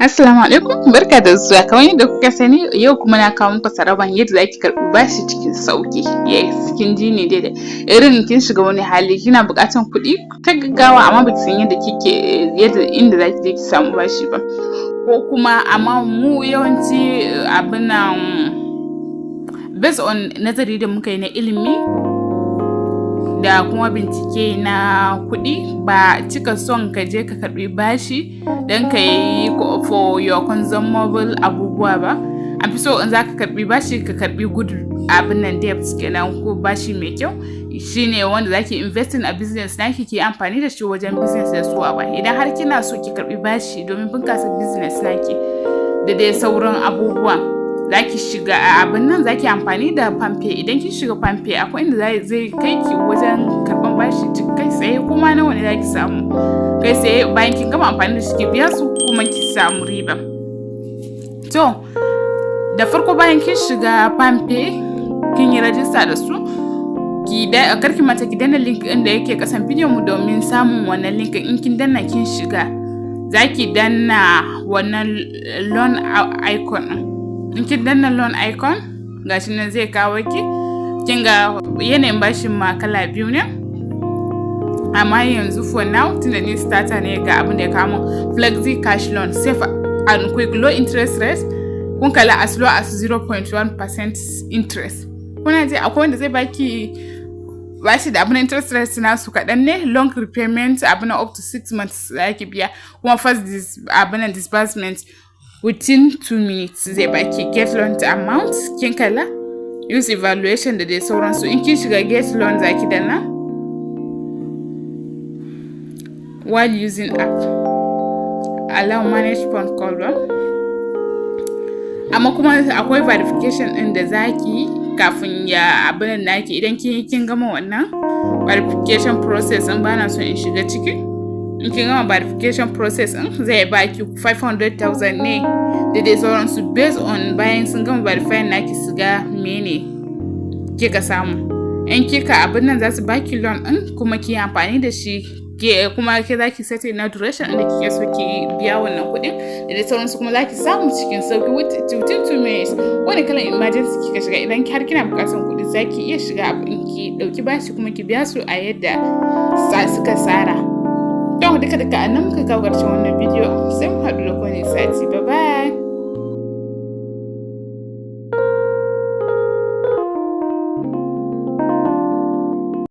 Assalamu alaikum, barka da zuwa. Kamar yadda kuka sani, yau kuma na kawo muku tsaraban yadda zaki karɓi bashi cikin sauƙi. Yes, kin ji ni daidai. Irin kin shiga wani hali, kina buƙatar kuɗi ta gaggawa, amma baki san yadda kike yadda inda zaki je ki samu bashi ba. Ko kuma amma mu yawanci abin nan, based on nazari da muka yi na ilimi da kuma bincike na kuɗi, ba cika son ka je ka karɓi bashi don ka yi for your consumable abubuwa ba. An fi so in za ka karɓi bashi, ka karɓi good abin nan, debt kenan, ko bashi mai kyau, shine wanda zaki investing a business naki, ki amfani da shi wajen business da su ba. Idan har kina so ki karɓi bashi domin bunƙasa business naki da dai sauran abubuwa, zaki shiga abin nan, zaki amfani da PalmPay. Idan kin shiga PalmPay, akwai inda zai kai ki wajen karɓan bashi kai tsaye, kuma nawa ne zaki samu kai tsaye. Bayan kin gama amfani da shi, ki biya su kuma ki samu riba. To, da farko, bayan kin shiga PalmPay, kin yi rajista da su, ki da kar ki manta ki danna link ɗin da yake ƙasan bidiyon mu domin samun wannan link. In kin danna kin shiga, zaki danna wannan loan icon ɗin. In kin danna loan icon, gashi nan zai kawo ki. Kin ga yanayin bashin ma kala biyu ne, amma yanzu for now, tunda ni starter ne, ga abin da ya kawo min: flexi cash loan, safe and quick, low interest rate. Kun kalla, as low as 0.1% interest. Kuna ji, akwai wanda zai baki bashi da abin interest rate nasu kaɗan ne, long repayment, abin up to 6 months za ki biya, kuma first abin disbursement within 2 minutes zai baki. Get loan amount, kin kalla, use evaluation da dai sauransu. In kin shiga get loan, zaki danna while using app, allow manage phone call ba. Amma kuma akwai verification ɗin da zaki yi kafin ya abin naki. Idan kin gama wannan verification process ɗin, bana son in shiga ciki. In kin gama verification process ɗin, zai baki 500,000 ne da dai sauransu, based on bayan sun gama verifying naki, su ga mene kika samu. In kika abin nan, za su baki loan ɗin kuma ki yi amfani da shi, ke kuma ke za ki setting na duration ɗin da kike so ki biya wannan kuɗin da dai sauransu, kuma za ki samu cikin sauƙi within 2 minutes. Wani kalan emergency kika shiga, idan har kina buƙatar kuɗi, za ki iya shiga abin ki ɗauki bashi kuma ki biya su a yadda suka tsara. To, duka duka a nan muka kawo ƙarshen wannan bidiyo, sai mu haɗu da ku wani sati. Bye bye.